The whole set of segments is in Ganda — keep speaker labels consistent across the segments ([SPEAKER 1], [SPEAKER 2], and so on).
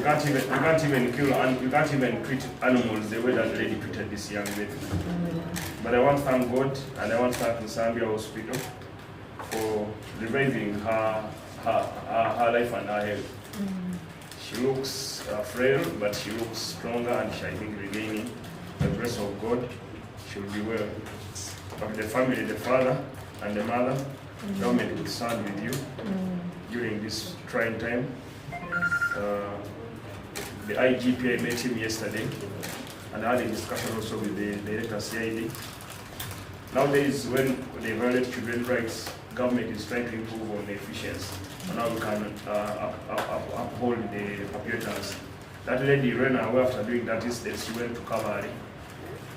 [SPEAKER 1] You can't even kill and you can't even treat animals the way that lady treated this young lady. But I want to thank God and I want to thank Nsambya Hospital for reviving her life and her health. She looks frail, but she looks stronger and she, I think, regaining the grace of God. She will be well. But the family, the father and the mother, government will stand with you during this trying time. The IGP, I met him yesterday and I had a discussion also with the director CID. Nowadays, when they violate children's rights, government is trying to improve on the efficiency. And now we can uphold the perpetrators. That lady ran away after doing that incident. She went to Kabale.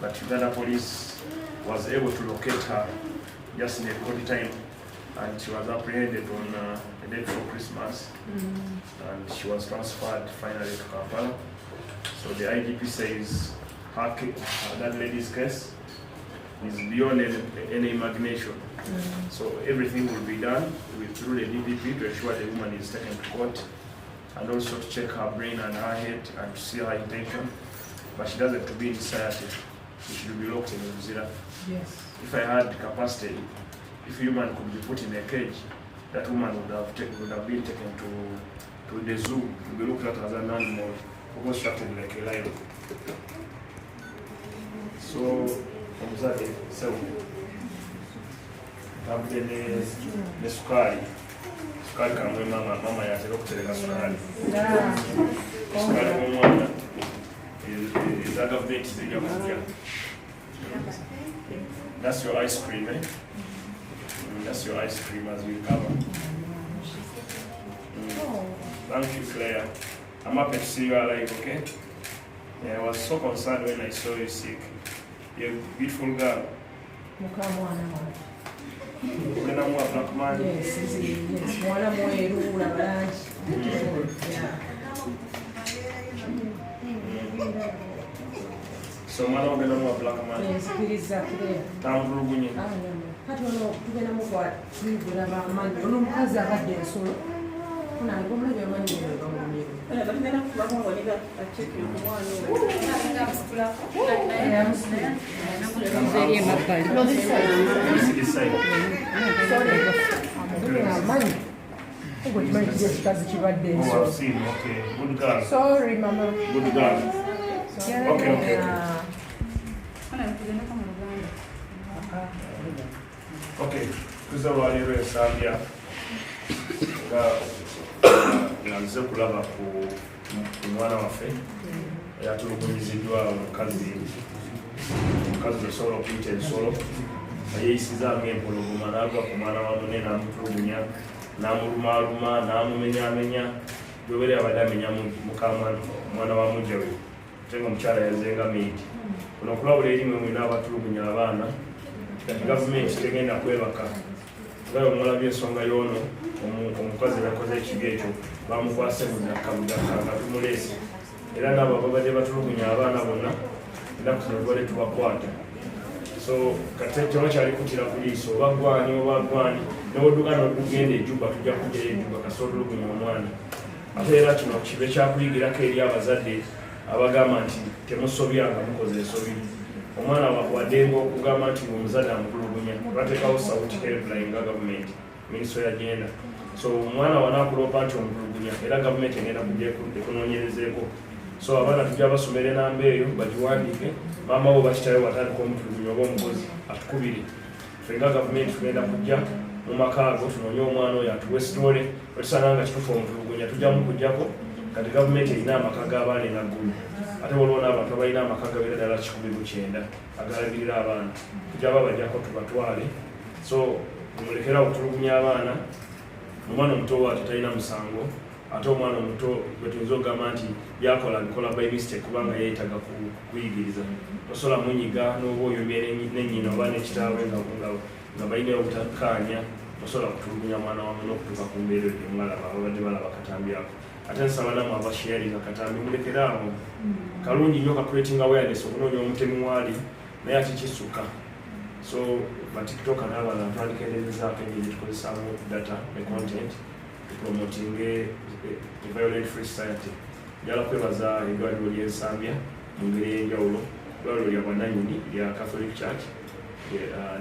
[SPEAKER 1] But Uganda police was able to locate her just in a record time. And she was apprehended on the day before Christmas. And she was transferred finally to Kampala. So the IGP says that lady's case is beyond any imagination. So everything will be done through the DPP to ensure the woman is taken to court and also to check her brain and her head and to see her intention. But she doesn't to be in society. She should be locked in Luzira. If I had capacity, if human could be put in a cage, that woman would have been taken to the zoo to be looked at as an animal, constructed like a lion. So, omuzadde sewo ntambudde ne sukaali, sukaali kamwe mama, mama yatera okutereka sukaali, sukaali w'omwana eza gavumenti zijja kujja. That's your ice cream, eh? That's your ice cream as we cover. Thank you, Claire. I'm happy to see you alive, okay? Yeah, I was so concerned when I saw you sick. You're a beautiful girl.
[SPEAKER 2] Mukamwana wange.
[SPEAKER 1] Ogenda muwa black man.
[SPEAKER 2] Yes, muwala mweru, laba langi. Beautiful, yeah.
[SPEAKER 1] So omwana ogenda muwa black man.
[SPEAKER 2] Nzikiriza, Claire.
[SPEAKER 1] Tamutulugunye.
[SPEAKER 2] Ah, no. Kati ono tugenda mukwata tuyigulaba amanyi, ono omukazi abadde ensolo onange omulabye amanyi geno gamulumye.
[SPEAKER 3] Bagenda kukubako nga oliga acheki ku mwana oyo.
[SPEAKER 4] Eri emabbali.
[SPEAKER 1] Let me see this side.
[SPEAKER 2] Amanyi ogwo kimanyi kiri ekikazi kibadde
[SPEAKER 1] Oh,
[SPEAKER 2] ensolo.
[SPEAKER 1] I've seen. Okay. Good girl.
[SPEAKER 2] Sorry, mama.
[SPEAKER 1] Good girl. Okay.
[SPEAKER 3] Tugendeko mu Luganda.
[SPEAKER 1] Okay. Tuze olwaleero Ensambya nga nze kulaba ku mwana waffe eyatulugunyiziddwa omukazi osobola okuyita ensolo nga yeeyisiza ng'empologoma n'agwa ku mwana wa munne n'amutulugunya n'amulumaaluma n'amumenyaamenya gyobeera abadde amenya mukamwana omwana wa mujja we ate nga omukyala yazenga maid. Kuno okulabula eri mwe mwena abatulugunya abaana kati gavumenti tegenda kwebaka nga bwe mulabye ensonga y'ono omukazi yakoze ekibi ekyo bamukwase budakka budakka nga tumuleese era n'abo ababadde batulugunya abaana bonna ennaku zino tubadde tubakwata. So kati tewakyali kutira ku liiso oba gwani oba gwani newodduka nokugenda ejjuba tujja kugyayo ejjuba kasita otulugunya omwana. Ate era kino kibe kyakuyigirako eri abazadde abagamba nti temusobya nga mukoze ensobi. Omwana waddembe okugamba nti omuzadde amutulugunya. Bateekawo Sauti helpline nga gavumenti, ministry ya gender. So omwana wanaakuloopa nti omutulugunya era gavumenti egenda kujja ekunoonyerezeeko. So abaana tujja basomera enamba eyo bagiwandiike, maama wo bakitayo watandika omutulugunya oba omukozi atukubire. Ffe nga gavumenti tugenda kujja mu maka ago tunoonye omwana oyo atuwe story. Wetusanga nga kituufu omutulugunya tujja mukujjako. Kati gavumenti erina amaka g'abaana enaggulu ate waliwo n'abantu abalina amaka gabeera ddala 190 agalabirira abaana, tujja babajjako tubatwale. So mulekerawo okutulugunya abaana. Omwana omuto waate talina musango ate omwana omuto gwe tuyinza okugamba nti byakola bikola by mistake kubanga yeetaga kuyigiriza. Tosobola munyiga n'oba oyombye nennyina oba nekitaawe nga balina obutakkaanya. Tosobola kutulugunya mwana wamu n'okutuuka ku mbeera eyo gyemwalaba ababadde balaba katambi ako. Ate nsaba nammwe abasharinga katambi mulekere awo. Kalungi nnyo ka creating awareness okunoonya omutemi waali naye ate kisuka. So batiktoka n'abalala twandikenderezaako engeri gyetukozesaamu data ne content promoting a violent free society. Njagala kwebaza eddwaliro ly'Ensambya mu ngeri ey'enjawulo. Eddwaliro lya bwannannyini lya Catholic Church,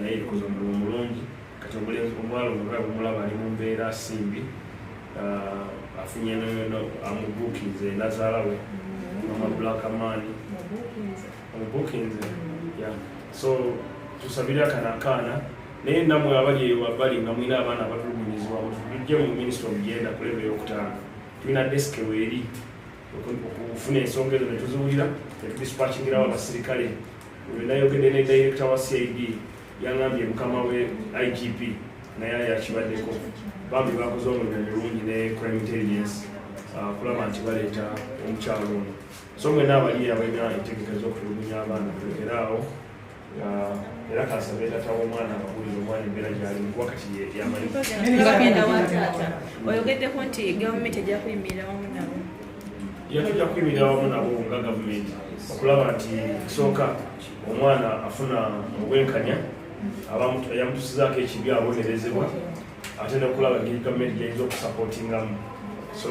[SPEAKER 1] naye likoze omulimu mulungi. Kati omulenzi omuwala ono bwemulaba ali mu mbeera simbi, afunye amubuukinze nazaala we mama Black Man amubuukinze, yeah. So tusabire akano akaana. Naye nammwe abali eyo wabbali nga mulina abaana abatulugunyizibwa, tujje mu Ministry of Gender ku level eyokutaano. Tulina desk weeri okufuna ensonga ezo netuziwulira netudispatchingirawo abasirikale. Nayogedde ne director wa CID, yangambye mukama we IGP naye yakibaddeko. Bambi bakoze omulimu mulungi ne crime intelligence kulaba nti baleeta omukyalo ono. So mwena abali abalina entegeka ez'okutulugunya abaana, tulekeraawo. Era kasabe tata w'omwana ababuulire omwana embeera gyalimu, kuba kati yamanyi.
[SPEAKER 3] Oyogeddeko nti gavumenti ejja kuyimirira wamu nabo.
[SPEAKER 1] Yatujja kuyimirira wamu nabo nga gavumenti okulaba nti kisooka omwana afuna obwenkanya, eyamutusizaako ekibi abonerezebwa, ate nokulaba engeri gavumenti gyayinza okusupportingamu. So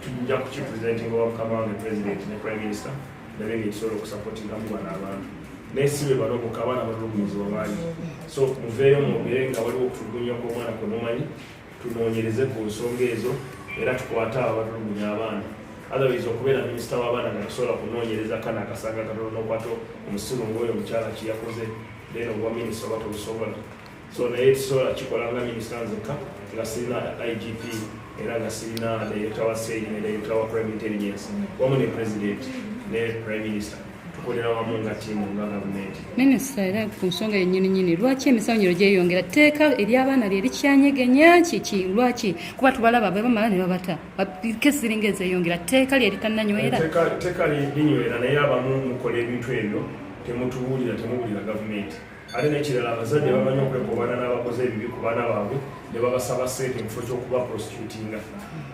[SPEAKER 1] tujja kukipresentinga wa mukama wange President ne Prime Minister, nabe nga ekisobola okusupportingamu bano abantu. Naye si be bano bokka, abaana batulugunyizibwa bangi. So muveeyo mwogere nga waliwo okutulugunya kw'omwana kwe mumanyi, tunoonyereze ku nsonga ezo era tukwate abo abatulugunya abaana. Otherwise okubeera minisita w'abaana nga tosobola kunoonyereza kana akasanga katono n'okwata omusiru ngaoyo omukyala kiyakoze, then obwa minisita oba tobusobola. So naye tusobola kikola nga minisita nzekka nga sirina IGP era nga sirina director wa CID ne director wa crime intelligence wamu ne President ne Prime Minister. Tukolera wamu nga tiimu, nga gavumenti.
[SPEAKER 4] Minisita, era ku nsonga yennyini nyini, lwaki emisango gyeyongera? Tteeka ery'abaana lye likyanyegenya kiki? Lwaki? Kuba tubalaba bwe bamala ne babata, kesi ziringa ezeyongera. Tteeka lye litannanywera?
[SPEAKER 1] Etteeka linywera, naye abamu mukola ebintu ebyo temutubuulira, temubuulira gavumenti. Ate nekirala, abazadde bamanyi okwekobaana n'abakoze ebibi ku baana baabwe ne babasaba sente mu kifo ky'okuba prosecutinga.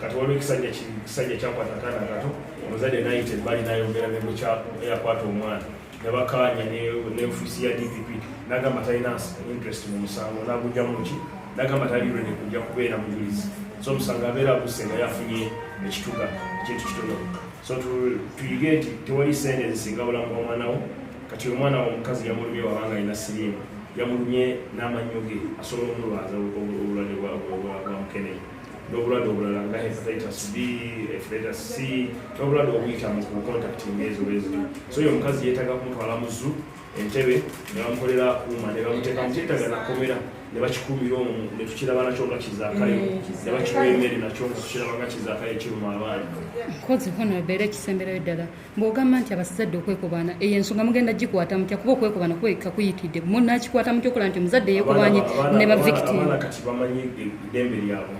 [SPEAKER 1] Kati waliwo ekisajja kyakwata akaana kato, omuzadde nayita ebbali nayogera ne yakwata omwana ne bakaanya ne ofiisi ya DPP, nagamba talina interest mu musango, nagujja muki, nagamba tali ready kujja kubeera mujulizi. So omusango abeera aguse nga yafunye ekituga, ekintu kitono. So tuyige nti tewali sente zisinga bulamu bwa mwana wo. Kati omwana wo omukazi yamulumye, wabanga alina siriimu, yamulumye n'amannyo ge, asobola omulwaza obulwadde bwa mukenenya n'obulwadde obulala nga hepatitis B, hepatitis C, n'obulwadde obuyita mu contacting ezo bwezityo. So oyo omukazi yeetaaga kumutwala mu zoo Entebe ne bamukolera akuuma ne bamuteeka mukyetaaga nakomera ne bakikuumira omwo ne tukiraba nakyo nga kizaakayo, ne bakiwa emmere nakyo nga tukiraba nga kizaakayo ekiruma abaana.
[SPEAKER 4] Kozi honorable, era ekisemberayo ddala, bw'ogamba nti abazadde okwekobaana, eyo ensonga mugenda gikwata mutya? Kuba okwekobaana kweka kuyitidde, munakikwata mutya okola nti omuzadde yeekobanye ne ba victim?
[SPEAKER 1] Abaana kati bamanyi eddembe lyabwe.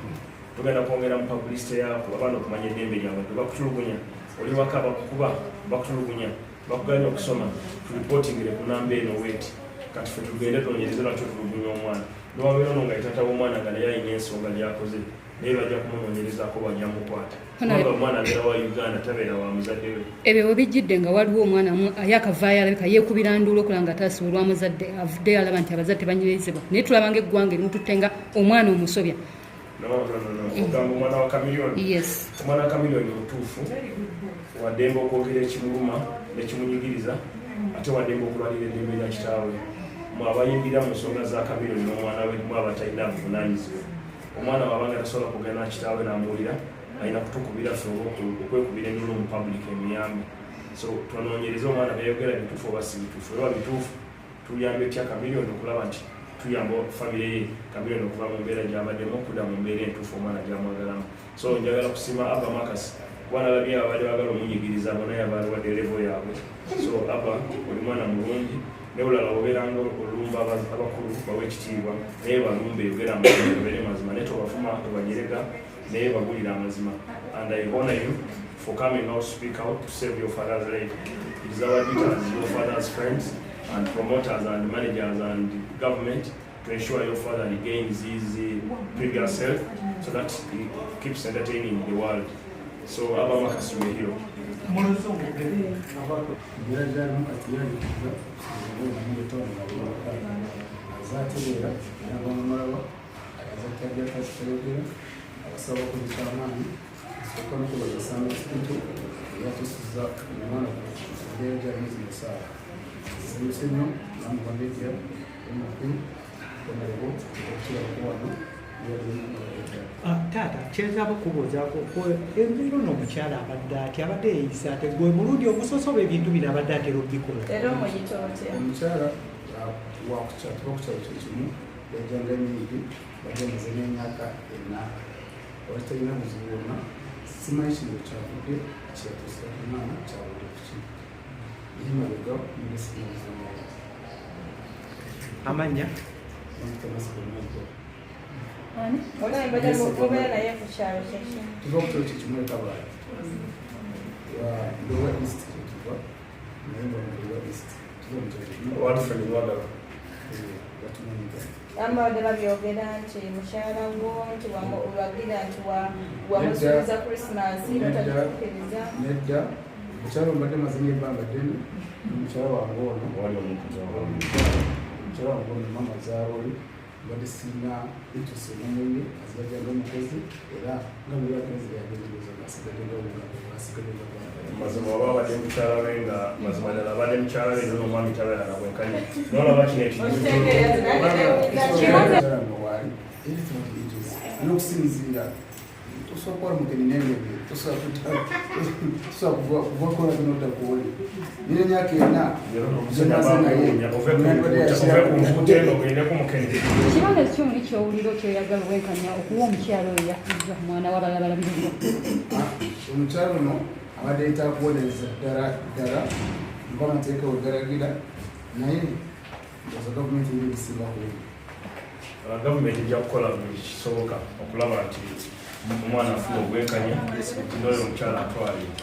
[SPEAKER 1] Tugenda kwongera mu publicity yako abaana okumanya eddembe lyabwe. Bakutulugunya, oli waka bakukuba, bakutulugunya, bakuganya okusoma, tureportingire ku namba eno weeti. Kati fe tugende tunoonyereze lwaki otulugunya omwana. Newabeera ono nga ye taata w'omwana nga naye alina ensonga gyakoze, naye bajja kumunoonyerezaako, bajja mukwata, kubanga omwana abeera wa Uganda, tabeera wa muzadde we.
[SPEAKER 4] Ebyo bwe bijjidde nga waliwo omwana aye akavaayo alabika yeekubira nduulu okulaba nga taasibwa olwamuzadde, avuddeyo alaba nti abazadde tebanyirizibwa, naye tulaba nga eggwanga erimututte nga omwana omusobya.
[SPEAKER 1] No, no, no, no. Ogamba omwana wa Chameleone?
[SPEAKER 4] Yes.
[SPEAKER 1] Omwana wa Chameleone mutuufu, waddembe okwogera ekimuluma nekimunyigiriza, ate waddembe okulwanira eddembe lya kitaawe. Mwe abayingira mu nsonga za Chameleone n'omwana we, mwe abatalina buvunaanyizibwa. Omwana wabanga tasobola kwogera na kitaawe n'amuwulira, alina kutukubira ffe oba okwekubira enduulu mu public emuyambe. So tunoonyereze omwana byayogera bituufu oba si bituufu. Oba bituufu, tuyambe tya Chameleone okulaba nti tuyamba famire ye Chameleone okuva mu mbeera gy'abaddemu okudda mu mbeera entuufu omwana gy'amwagalamu. So njagala kusiima Abba Marcus, kuba nalabye abadde bagala omunyigiriza bona yabawadde level yaabwe. So Abba, oli mwana mulungi. Naye olala obeeranga olumba abakulu, bawe ekitiibwa, naye balumbe, yogera amazima, obeere mazima, naye tobafuma, tobanyerega, naye bagulira amazima. And I honor you for coming out, speak out to save your father's life. It is our duty as your father's friends and promoters and managers and government to ensure your father regains his previous health so that he keeps entertaining the world. So Abba Marcus, you are a hero.
[SPEAKER 5] Embeera gyalimu kati yayinza azatereera era nga bamulaba azatajja kasitayogera. Abasawo bakozesa amaanyi, asooka nokubaza Sam Hospital. Eyatuusiza omwana ku mbeera gyalimu zino essaawa. Nsanyuse nnyo namugwa media omukulu omulimu okukirako wano.
[SPEAKER 6] Ah, taata, kyenzaaba okubuuzaako, embeera ono omukyala abadde atya? Abadde yeeyisa ate gwe mulundi ogusoose oba ebintu bino abadde atera obikola?
[SPEAKER 3] Era omuyita otya?
[SPEAKER 5] Omukyala wakukyatuba kukyalo kyekimu, yajjanga emingi, badde maze n'emyaka 4, wali talina buzibu bwonna. Simanyi kino kyavudde kyeyatuusa ku mwana, kyavudde kuki, naye mabega mbadde sirina buzibu naye.
[SPEAKER 6] Amannya?
[SPEAKER 5] Bamuyita Masibo Michael.
[SPEAKER 4] Ani?
[SPEAKER 3] Mubeera naye ku kyalo kyekimu?
[SPEAKER 5] Tuva ku kyalo kyekimu e Kabale, Ndowa East gyetuva, naye nga Ndowa East tuva mu kyalo kyekimu.
[SPEAKER 1] Abantu ffe mwagala.
[SPEAKER 5] Batumanyiga.
[SPEAKER 3] Abadde babyogera nti mukyala wo, nti wagira nti wamusuubiza Christmas notagituukiriza.
[SPEAKER 5] Nedda, mukyala mbadde maze n'ebbanga ddene nomukyala wange ono.
[SPEAKER 1] Wali omukuza.
[SPEAKER 5] Mukyala wange ono mama zaala oli, mbadde sirina interest enamuye, azibajjanga omukozi, era nga bwe yagenze yagendereza asigadde nga asigadde nga.
[SPEAKER 1] Mazima oba abadde mukyala we, nga mazima ddala abadde mukyala we, era omwami tabeera na bwenkanya nolaba kino.
[SPEAKER 5] Mukyala nga waali everything it is n'okusinziira tosobola kukola mugeni nengenge, tosobola kuva kukola binodda kuoli nina emyaka 4 gye naye.
[SPEAKER 1] Ove ku nvuuta eno ogende ku mukene.
[SPEAKER 4] Kibanga kyomuli kyowulira okyoyagala obwenkanya okuwa omukyalo oyo yafiiriza ku mwana w'abalala balabirirwa.
[SPEAKER 5] Omukyalo ono abadde yetaaga kuwolereza ddala ddala nga amateeka we galagira, naye ndowooza gavumenti erina ebisinga ku ebyo.
[SPEAKER 1] Gavumenti ejja kukola buli kisoboka okulaba nti omwana afuna obwenkanya, nti n'oyo omukyala atwalire.